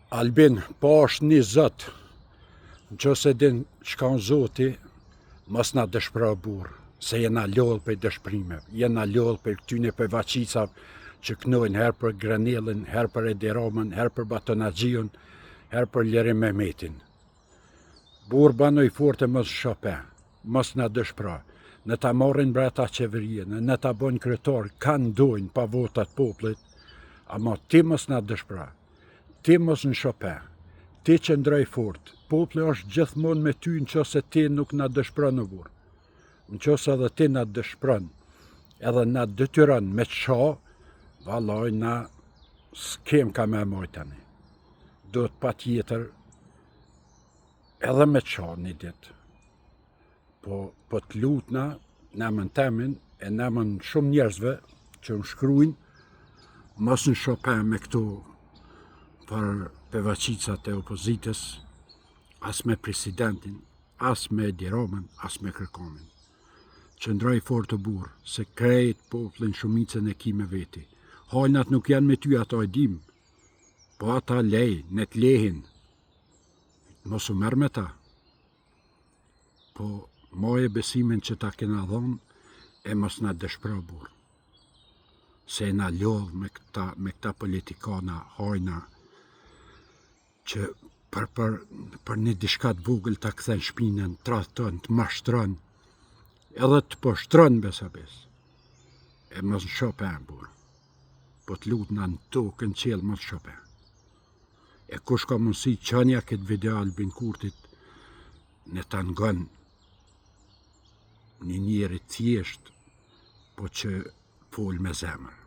Albin, po është një zot, në qoftë se din çka është zoti, mos na dëshpro burrë, se jena lodhë prej dëshprimeve, jena lodhë prej këtyne prej vaçicave që knojnë herë për Grenellin, herë për Edi Ramën, herë për Baton Haxhiun, herë për Lirim Mehmetin. Burrë banu i fortë e mos lsho pe, mos na dëshpro. Ne ta marrin bre ata qeverinë, ne ta bojnë kryetar, kanë dojnë pa votat popullit, ama ti mos na dëshpro. Ti mos lsho pe. Ti qëndro i fort. Populli është gjithmonë me ty në qoftë se ti nuk na dëshpron o burrë. Në qoftë se edhe ti na dëshpron, edhe na detyron me të sha, vallaj na s'kem ka me e majt tani. Duhet patjetër edhe me të sha një ditë. Po, po të lutna në emën temin e në emën shumë njerëzve që më shkrujnë, mos lsho pe me këto për pevaqicat e opozitës, as me presidentin, as me Edi Ramën, as me kërkonin. Qëndro i fortë burrë, se krejt popullin shumicën e ki me veti. Hajnat nuk janë me ty ato e dim, po ata lej, ne të lehin, mos u merr me ta. Po maje besimin që ta kena dhonë e mos na dëshpro burrë. Se jena lodhë me këta, me këta politikana, hajna, që për, për, për një diçka të vogël ta kthen shpinën, tradhton, të mashtron, edhe të poshtron besa besë. E mos lsho pe burrë. Po të lutna në tokë në qiell mos lsho pe. E kush ka mundësi çonja këtë video Albin Kurtit ne ta ngon një njeri thjesht, po që fol me zemër.